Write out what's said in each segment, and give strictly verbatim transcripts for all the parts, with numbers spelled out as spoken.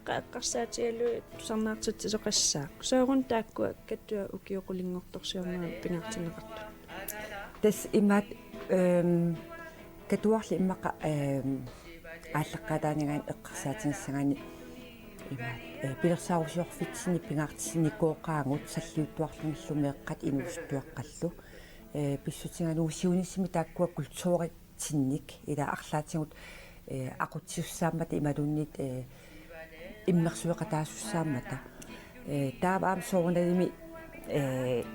Meeqqat eqqarsaatigalugit tusarnaartitsisoqassaaq. Sooruna taakkua Katuaq ukiut qulinngortorsiorneranni pingaartinneqartut? Tassa imaattoq, ehm, Katuarli immaqa, ehm, aallaqqaataaninngaanniit eqqarsaatigissagaanni imaattoq, eh, pilersaarusiorfitsinni pingaartissinikooqaagut salliuttuarlugillu meeqqat inuusuttuaqqallu. Eh, pissutigalugu siunissami taakkua kulturitsinnik ila arlaatigut, eh, aqutsisussaammata imaluunniit, eh, immersueqataasussaammata. Eh, taava aamma soorunalimi, eh,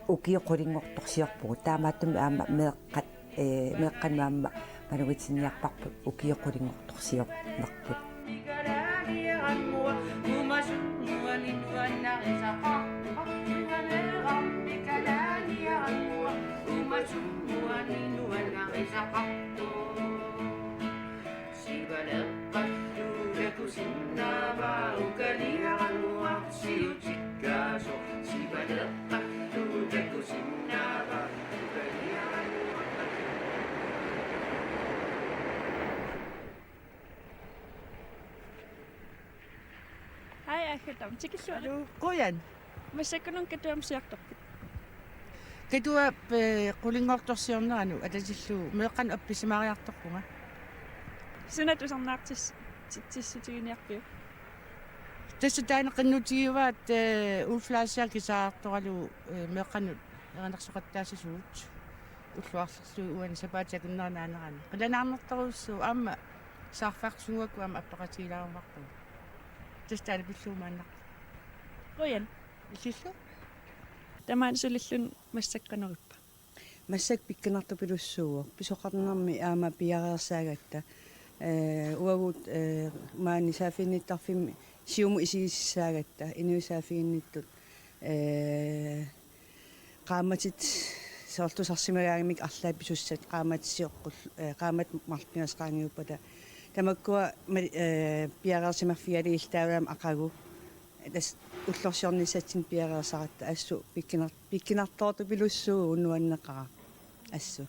ukiut qulinngortorsiorpugut. Taamaattumik aamma meeqqat, eh, meeqqannut aamma malugitinniarparput ukiut qulinngortorsiornerput. Hej, Agatha. Tikilluarit. Aluu, qujan. Massakkununnga Katuami siartorpit? Katuap, eh, qulinngortorsiorneranut atatillugu meeqqanut appisimaariartorpunga. Suna tusarnaartis-, ti-, tusarnaartitsiginiarpiuk? Tassa taanna qinnutigivaat, eh, Ulf Larsiaq guitarertoralugu, eh, meeqqanut erinarsoqattaasasugut ulluarlerlugu uani sapaatip akunnera naanerani. Qilanaarnartorujussuuvoq aamma saarfeqarsunnguakku aamma appaqatigilaarumaapput. Tassa taanna pillugu maannartoq. Qujan. Illillu. Tamaani sulilluni massakkut qanoq ippa? Massakkut pikkunartupilussuuvoq. Pisoqarnermi aamma piareersaagatta. Eh, uagut, eh, maani saaffiginnittarfimmi siumut isigisassaagatta. Inuit saaffiginnittut, eh, qaammatit soorlu tusarsimagaangamik arlaat pisussat qaammatit sioqqul-, eh, qaammatit marluk pingasut qaangiuppata. Tamakkua ma-, eh, piareersimarfigalugillu taavalu aamma aqagu. Tassa ullorsiornissatsinnut piareersaratta assut pikkunar-, pikkunartoortupilussuuvoq nuanneqaaq assut.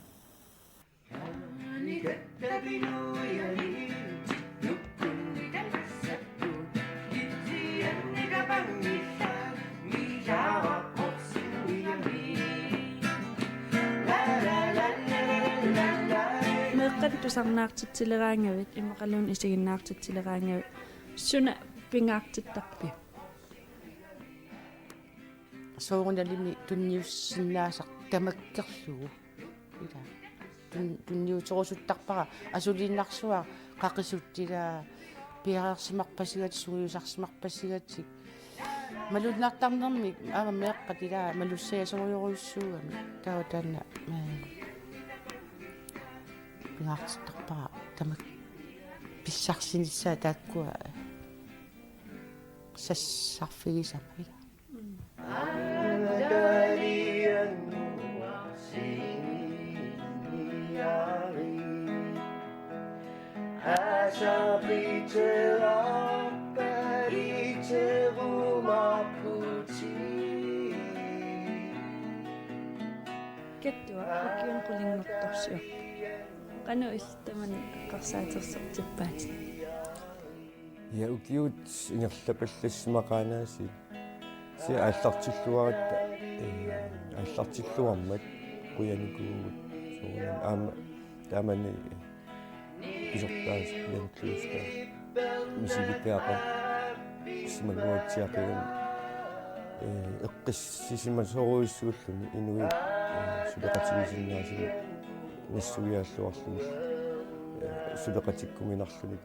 Meeqqat tusarnaartitsileraangavit immaqaluunniit isiginnaartitsileraangavit suna pingaartittarpiuk? Soorunalimi tunniussinnaasaq tamakkerlugu. Ila. Tun-, tunniuterusuttarpara asuliinnarsuaq qaqisut ila piareersimarpasigatik sungiusarsimarpasigatik. Malunnartarnermik aamma meeqqat ila malussajasorujorujussuugamik. Taava taanna, eh, pingaartittarpara tamak-, pissarsinissaa taakkua sassarfigisama ila. Katuaq ukiuni qulinngortorsiorpoq. Qanoq illit tamanna eqqarsaatersortippaatit? Ja, ukiut ingerlapallassimaqaannaasiit. Kisianni aallartilluaratta, eh, aallartilluarmat qujanikuuvugut soorunami aamma taamani pisortaat Jan Kløvstad misilittagaqarsimannguatsiaqigami, eh, eqqissisimasorujussuulluni inuit, eh, suleqatigisinnaasumik nassuiaalluarlugit, eh, suleqatikkuminarluni.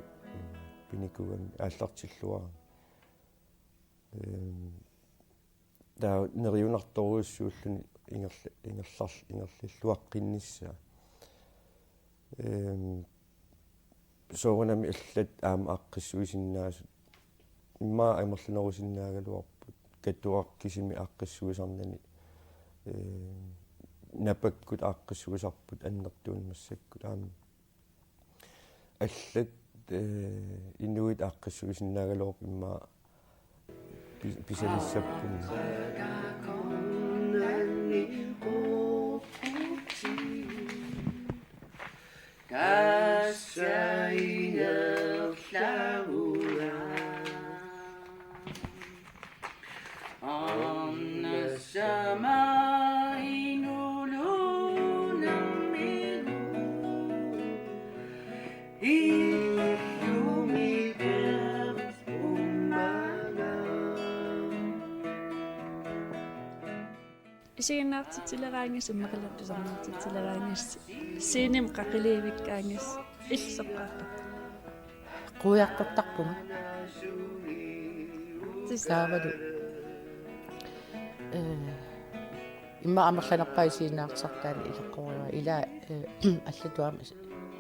Pinikuugami aallartilluarami. Ehm, taava neriunartorujussuulluni ingerla-, ingerlar-, ingerlalluaqqinnissaa. Ehm, soorunami allat aamma aaqqissuisinnaasut. Immaqa amerlanerusinnaagaluarput. Katuaq kisimi aaqqissuisarnani. Ehm, napakkut aaqqissuisarput annertuumik massakkut aamma. Allat, eh, inuit aaqqissuisinnaagaluarput immaqa pi-, pisalissappunga. Tassa ingerlavunga. Tamainulunammilu illumi peersummanga. Isiginnaartitsileraangassi immaqalu tusarnaartitsileraangassi scenemut qaqiliivikkaangassi illit soqqaartarpit? Quiartortarpunga. Tis- Taavalu, eh, immaqa amerlanerpaat isiginnaartitsisartaanni ileqqorivaat. Ilaa, eh, allatut aamma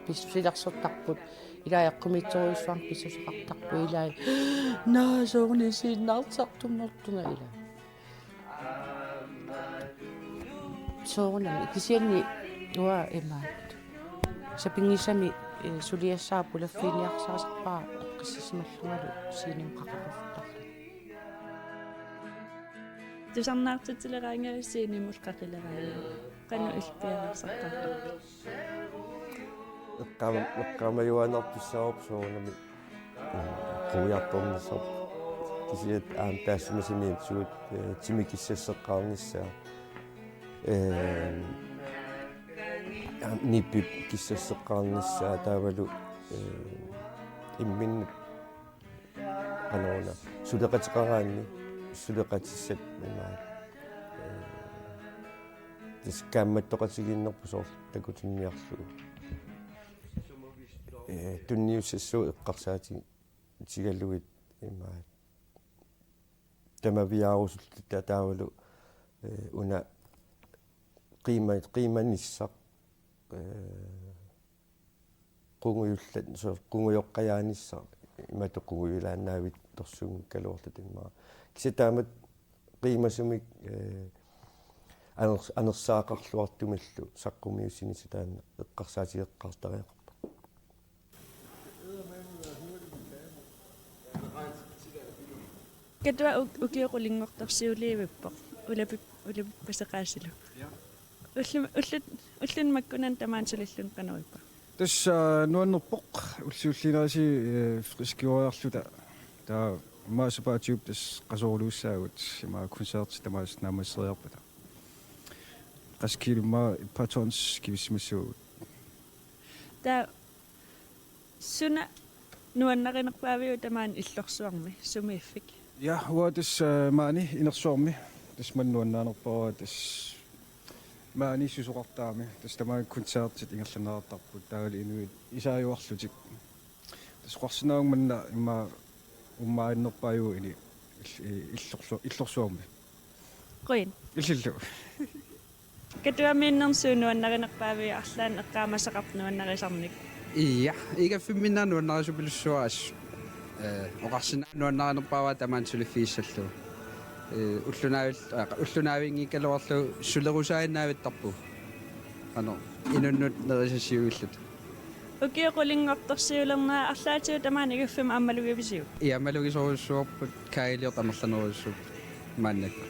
pissusilersortarput. Ilaa eqqumiitsorujussuarnik pissuseqartarput ilaa. Naa, sooruna isiginnaartitsisartunngortunga ilaa. Soorunami kisianni uanga imaattoq sapinngisamik, eh, suliassaat pulaffiiniarsarpara eqqissisimallugu scenemut qaqilluartarlunga. Tusarnaartitsileraangassi scenemut qaqileraangassi qanoq illit piareersartarpit? Eqqaama-, eqqaamajuaannartussaavoq soorunami quiartornissaq. Kisianni aamma taassuma scenemut suut, eh, timip kissasseqqaarnissaa. Eh, aamma nippip kissasseqqaarnissaa taavalu, eh, imminnut qanoruna suleqateqaraanni suleqatissat imaat. Eh, tassa kaammattoqatigiinnerput soorlu takutinniarlugu. Eh, tunniussassuup eqqarsaati- tigalugit imaat tamaviaarusulluta taavalu, eh, una qiima-, qiimanissaq, eh, qungujullat, so-, qungujoqqajaanissaq imatut qungujulaannaavittorsuunngikkaluarluta immaqa. Kisianni taamatut qiimasumik, eh, aners-, anersaaqarluartumillu saqqumiussinissaq taanna eqqarsaatigeqqaartariaqarpoq. Katua uk-, ukioq qulinngortorsiuliivippoq. Ulapip-, ulapippaseqaasilu. Ullumi, ullut, ulluni makkunani tamaani sulilluni qanoq ippa? Tassa, øh, nuannerpoq, ullut siulliit aasiit, øh, friskiuariarluta. Taava immaqa sapaatiupput tassa qasoruluussaagut, immaqa koncertit tamaasa naammasseriarpata. Qassit kiilut immaqa et par tons kivissimassavagut. Taava suna nuannarinerpaaviuk tamaani Illorsuarmi sumiiffik? Ja, uanga tassa, øh, maani Inersuarmi. Tassa maani nuannarinerpaavara tassa maani susoqartarami. Tassa tamaani koncertit ingerlanneqartarput. Taavalu inuit isaajuarlutik. Tassa oqarsinnaavunga manna immaqa uummaarinnerpaajuvoq ini ill-, i-, Illorsu-, Illorsuarmi. Qujan. Illillu. Katuamiinnermi suut nuannarinerpaaviuk, arlaannik eqqaamasaqarput nuannarisarnik? Ja, igaffimmiinnaat nuannarisupilussuara assut. Øh, oqarsinnaavunga nuannarinerpaavara tamaani suliffigissallugu. Øh, ullunaavil-, øh, ullunaavinngikkaluarlugu sulerusaaginnaavittarpugut. Qanoq, inunnut nerisassiuilluta. Ukioq qulinngortorsiulernera arlaatigut tamaani igaffimmi aammalugivisiuk? Ja, aammalugisorujussuuarput, Kaj Elliot amerlanerujussuuvoq maannakkut.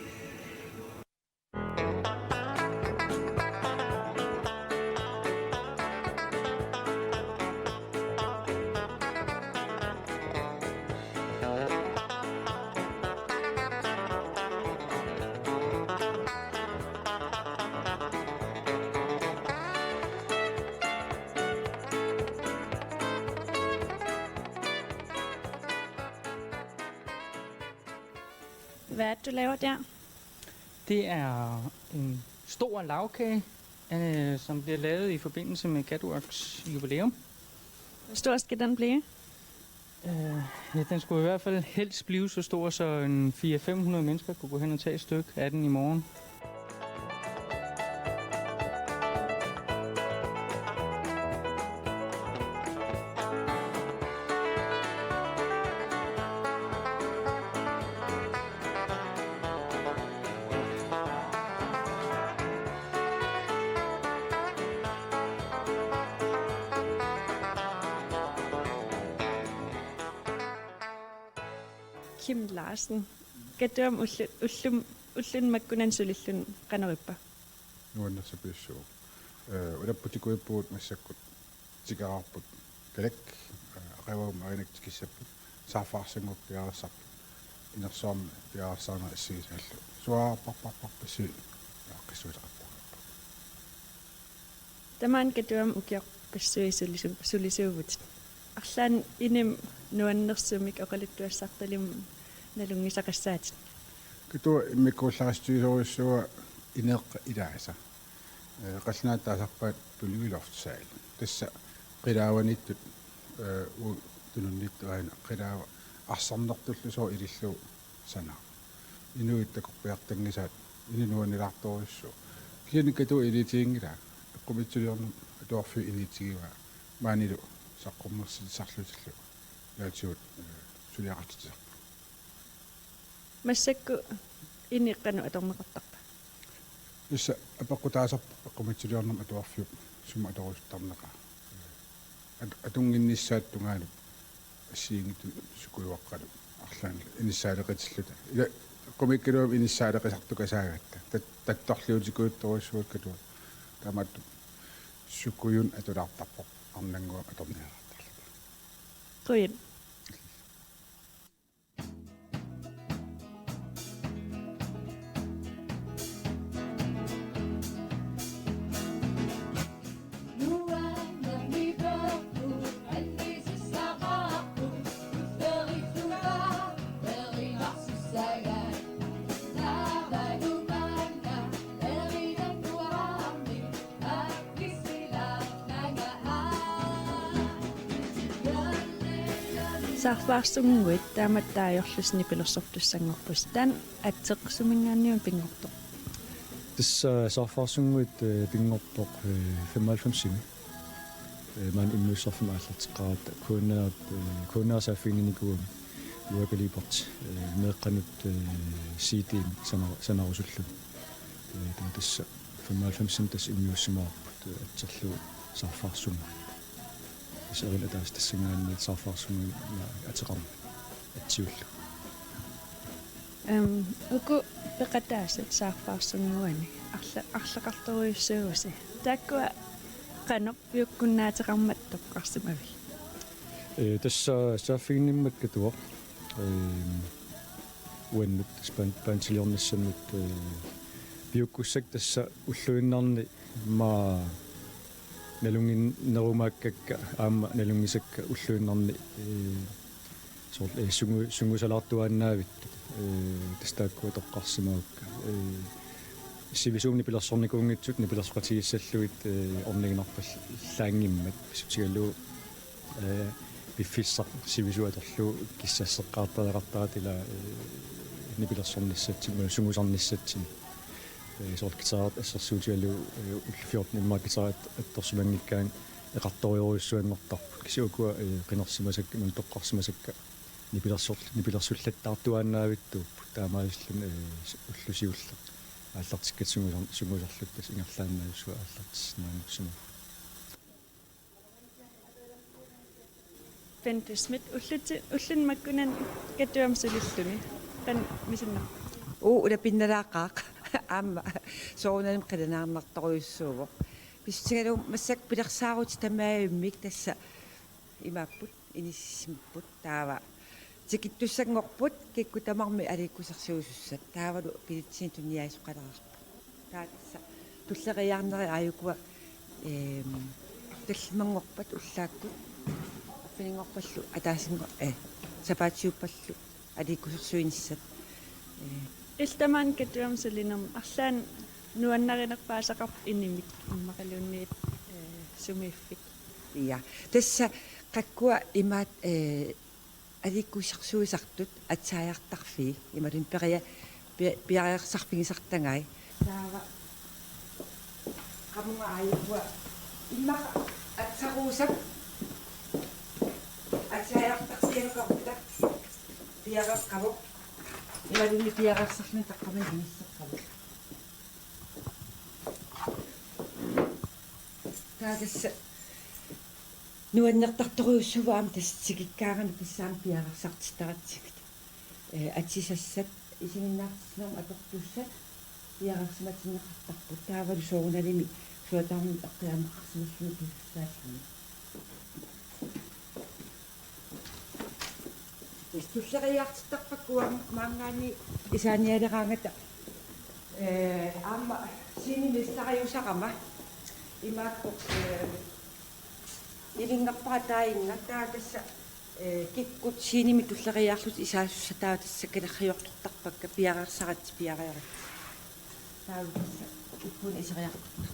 Hvad er det, du laver der? Det er en stor lagkage, øh, som bliver lavet i forbindelse med Catwalks jubilæum. Hvor stor skal den blive? Øh, ja, den skulle i hvert fald helst blive så stor, så en fire hundrede fem hundrede mennesker kunne gå hen og tage et stykke af den i morgen. Kim Larsen. Katuami ullu-, ullum-, ulluni makkunani sulilluni qanoq ippa? Nuannersupilussuuvoq. Øh, ulapputikuippugut massakkut tikeraarput Kalak, øh, aqaguagummi Arinak tikissapput, saaffaarsanngorpiareersarput. Nersuarmi piareersarneq assigisaallu suaarparparparpassuit aaqqissuuteqartarput. Tamaani Katuami ukioq qissuisu sulisu-, sulisuuvutit. Arlaannik inimi nuannersumik oqaluttuassartalimmik nalunngisaqassaatit. Katua immikkuullarissutigilorujussuuara ineeqqat ilaasa. Ee, qallunaatut taasarpaat Tulliup loftsal. Tassa qilaavaniittut, ee, u-, tununniittut aana qilaava arsarnertullu sooq ilillugu sanaa. Inuit takorpiartanngisaat inuit nuannilaartorujussuuvoq. Kisianni Katua iliutiginngilaa. Eqqumiitsuliornermut atuarfiup iliutigivaa. Maanilu saqqummersitsisarlutillu ilaatigut, ee, suliaqartitsisarput. Massakkut ineeqqat qanoq atorneqartarpa? Tassa apeqqutaasarpoq eqqumiitsuliornermut atuarfiup sumut atorusuttarneqaa. At-, atunnginnissaata tungaanut assigiinngitsut sukujuaqqallu arlaannik inissaaleqitilluta. Ila eqqumiikkaluamik inissaaleqisartukasaagatta. Tat-, tattorliutikujuttorujussuuakka Katua. Taamaattumik sukujunnik atulaartarpoq arnannguamik atornialaartarluta. Qujan. Saarfaarsunnguit taamatut taajorlusi nipilersortussanngorpusi. Taanna atseq suminngaanniit pinngortoq? Tassa saarfaarsunnguit, eh, pinngorpoq, eh, femoghalvfemsimi. Eh, maani immiussisarfimmi aallarteqqaaratta K N R, eh, K N R saaffiginninikuugami Juakaliiparti, eh, meeqqanut, eh, C D-mik sana-, sanarusulluni. Eh, taava tassa femoghalvfemsimi tassa immiussimavarput, eh, atserlugu saarfaarsunnguit. Tassa erinat ataaseq tassanngaanniit saarfaarsunnguit ateqarneq atsiullugu. Ehm, uku peqataasut saarfaarsunnguani arla-, arlaqartorujussuuvusi. Taakkua qanoq piukkunnaateqarmat toqqarsimavigit? Ee, tassa saaffiginnimmat Katuaq, ehm, uannut tassa band-, bandiliornissannut, ee, piukkussakka tassa ulluinnarni immaqa nalunnginnerumaakkakka aamma nalunngisakka ulluinnarni, ee, soorlu, ee, sungu-, sungusalaartuaannavittut, ee, tassa taakkua toqqarsimavakka. Ee, sivisuumik nipilersornikuunngitsut nipilersoqatigissallugit, ee, orniginarpallaanngimmat pissutigalugu, ee, piffissaq sivisuumik atorlugu kissasseqqaartariaqartarput ila, ee, nipilersornissatsinnik, sungusarnissatsinnik. Ee, soorlu guitarertut assersuutigalugu, ee, ullut fjorten immaqa guitarit attorsimanngikkaanni eqartorujussuanngortarput. Kisianni ukua, ee, qinersimasakka, imaluunniit toqqarsimasakka nipilersor-, nipilersullattaartuaannavittuupput. Taamaalilluni, ee, s-, ullut siulliit aallartikkatit sungusar-, sungusarlutit tassa ingerlaannavissua aallartissinnaanngorsimavugut. Bente Schmidt, ulluti-, ulluni makkunani Katuami sulilluni. Qanoq misinnarpa? Uu, ulapinnalaaqaaq. Aamma soorunami qilanaarnartorujussuuvoq. Pissutigalugu massakkut pilersaarutit tamaavimmik tassa imaapput, inissisimapput, taava tikittussanngorput kikkut tamarmik aliikkusersuisussat, taavalu billetsinit tuniniaasoqalereerput. Taava tassa tulleriiaarnerit aajukua, ehm, tallimanngorpat ullaakkut, arfininngorpallu ataasinngor-, eh, sapaatiuppallu aliikkusersuinissat. Eh. Illit tamaani Katuami sulinermi arlaannik nuannarinerpaasaqarpa inimik immaqaluunniit, eh, sumiiffik? Ja. Tassa qakkua imaat, eh, aliikkusersuisartut atsaajartarfii, imaluunniit peria-, pi-, piareersarfigisartagai. Taava qamunga aajukua immaqa atsaruusap atsaajartarfigineqarputa piareeqqavoq, imaluunniit piareersarluni taqqamani inisseqqavoq. Taava tassa nuannertartorujussuuvoq aamma tassa tikikkaangami tassa aamma piareersartittaratsigit. Ee, atisassat isiginnaartitsinermut atortussat piareersimatinneqartarput. Taavalu soorunalimi suatarnermik eqqiaaneqarsimalluni pisussaalluni. Tulleriiaartittarpakka uanga maanngaanniit isaanialeraangata. Ee, aamma scenemestariusarama imaakkoq, ee, ilingarpara taainna taava tassa, ee, kikkut scenemi tulleriiaarlutik isaasussat taava tassa kalerriortortarpakka piareersaratsi piareeratsi. Taava tassa ippunik iseriartortarput.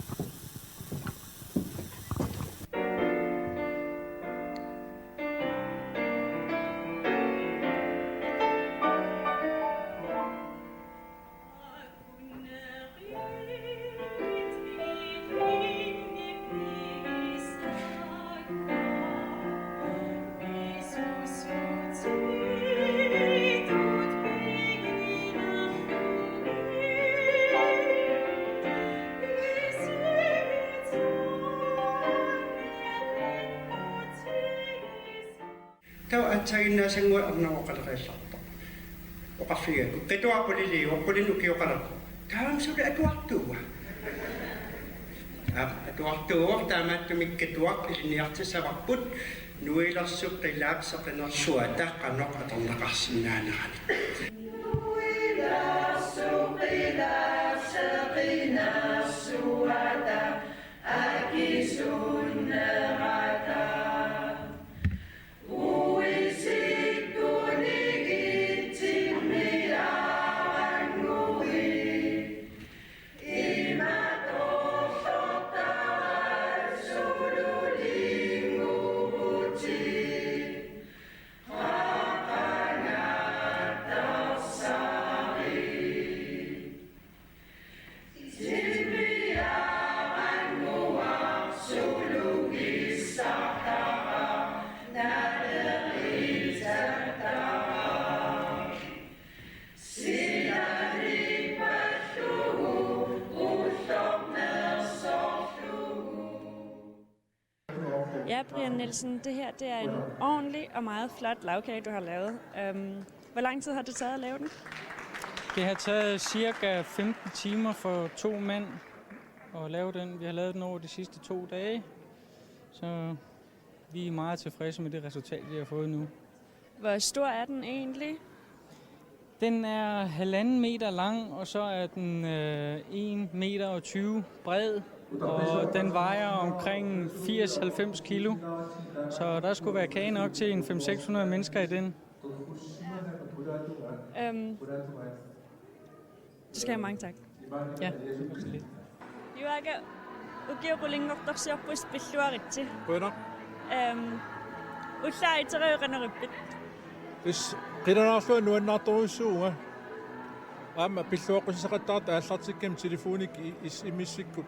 Taava aatsaannguaq arnaq oqaloqallarpoq. Oqarfigigakku: Qituaq quliliivoq, qulinik ukioqalerpoq. Taava suli atuartuua? Aap, atuartuuvoq, taamaattumik qituaq ilinniartissavarput Nuilersup qilaap seqinersuata qanoq atorneqarsinnaanerani. Nuilersup qilaap seqinersuata akisunnerata. Ja, Brian Nielsen, det her, det er en ordentlig og meget flot lagkage, du har lavet. Øhm, hvor lang tid har det taget at lave den? Det har taget cirka femten timer for to mand at lave den. Vi har lavet den over de sidste to dage, så vi er meget tilfredse med det resultat, vi har fået nu. Hvor stor er den egentlig? Den er halvanden meter lang, og så er den, øh, en meter og tyve bred, og den vejer omkring firs halvfems kilo. Så der skulle være kage nok til en fem seks hundrede mennesker i den. Øhm, så skal jeg mange tak. Ja. Juaaka, ukioq qulinngortarsiorpusi, pilluaritsi. Qujanaq. Øhm, ullaaq itereerneqarpit? Tassa qilanaarlunga nuannaartorujussuuvunga. Aamma pilluaqqusissaqattaartut aallartikkami telefonikkut, i-, is-, immissikkut,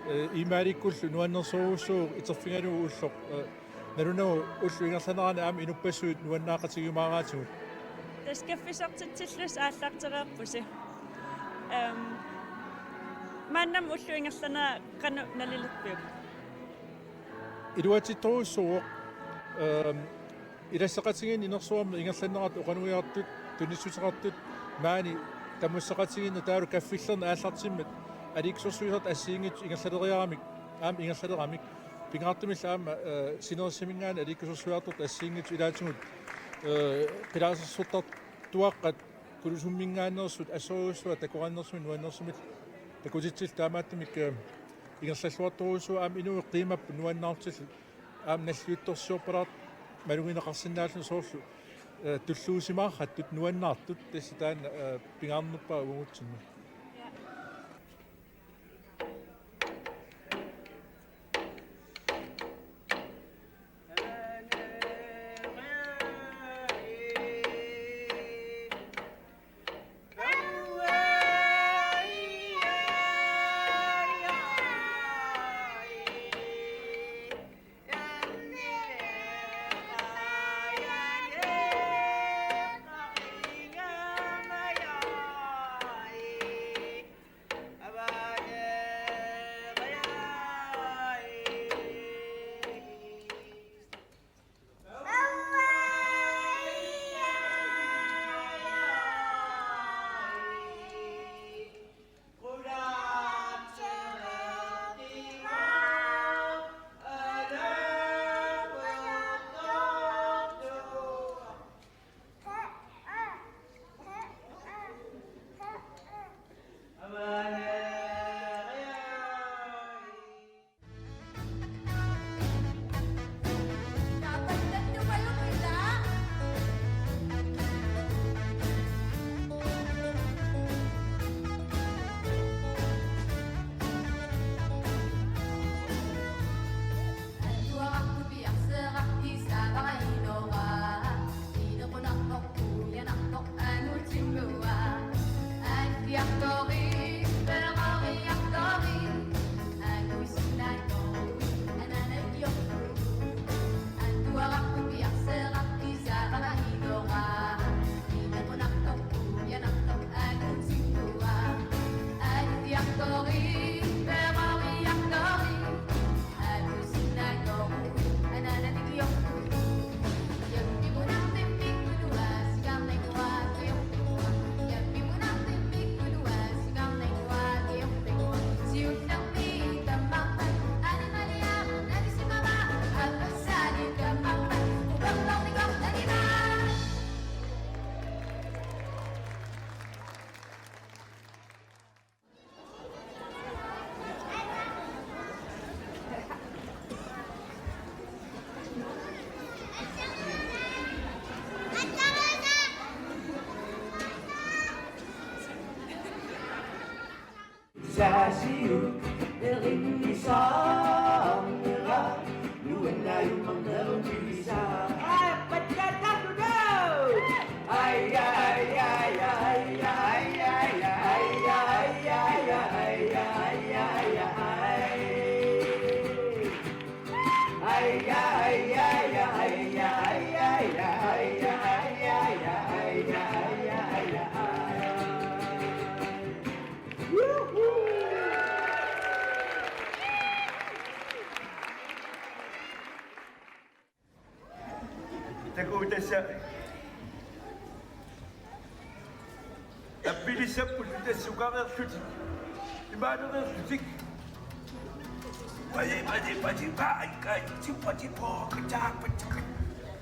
ee, e-mailikkullu nuannersorujussuuvoq iterfigalugu ulloq, ee, nalunagu ullup ingerlanerani aamma inuppassuit nuannaaqatigiumaaraatigut. Tassa kaffissortitsillusi aallartereerpusi. Øhm, maannamut ullup ingerlanerani qanoq nalilerpiuk? Iluatsittorujussuuvoq, øhm, ilassaqatigiinni inersuarmi ingerlanneqartut oqalugiartut, tunissuteqartut, maani tamussaqatigiinneq taavalu kaffillerneq aallartimmat aliikkusersuisartut assigiinngitsut ingerlaleriaramik, aamma ingerlaleramik. Pingaartumillu aamma, ee, sinerissaminngaanniit aliikkusersuiartortut assigiinngitsut ilaatigut, ee, qilaasersortartuaqqat Kulusumminngaanneersut assorujussuaq takorannersumik nuannersumillu takutitsillutik, taamaattumik, ee, ingerlalluartorujussuuvoq, aamma inuit qiimapput nuannaartillutik, aamma nalliuttorsiorpalaartut malugineqarsinnaalluni soorlu, ee, tulluusimaartut nuannaartut, tassa taanna, ee, pingaarnerpaaq uagutsinnut. Saasiuk erinnisarnera nuannaajummarnerup tilisaa. Ai, ai, ai, ai. Takuuk tassa. Appilissapput tassa sukareerlutik. Imaanereerlutik. Paji, paji, paji, paji, paji, paji, paji.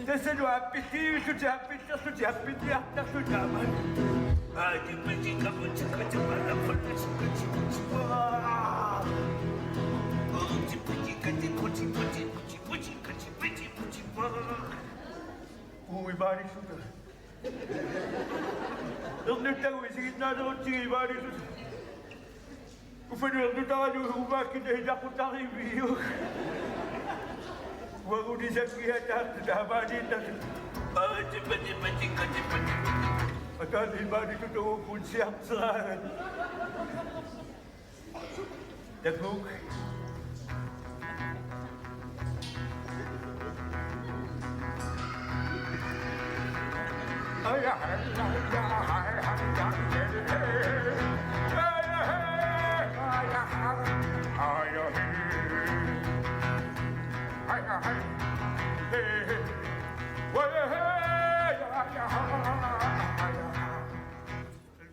Tassa nu appilliillutik, appillerlutik, appilliartarlutik aamma. Paji, paji, kapaji, kapaji, paji, paji, paji. Paji, paji, kapaji, paji, paji, paji, paji, paji. Ui, imaaliissuta. Ernuttagut isiginnaanerutsigit imaaliissuta. Ufanu ernutaralu uumaakkit nahinnaqutariviuk. Uagut isakkiataartut taamaaliinnartut. Aa, tippa, tippa, tikka, tippa, tippa. Ataani imaaliissuta uagut siarteraangat. Takuuk.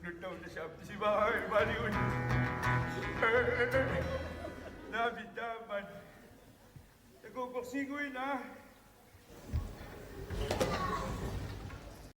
Nuttauna saappisivara imaaligut. Naamik taamani. Takuuk, korsiiguina.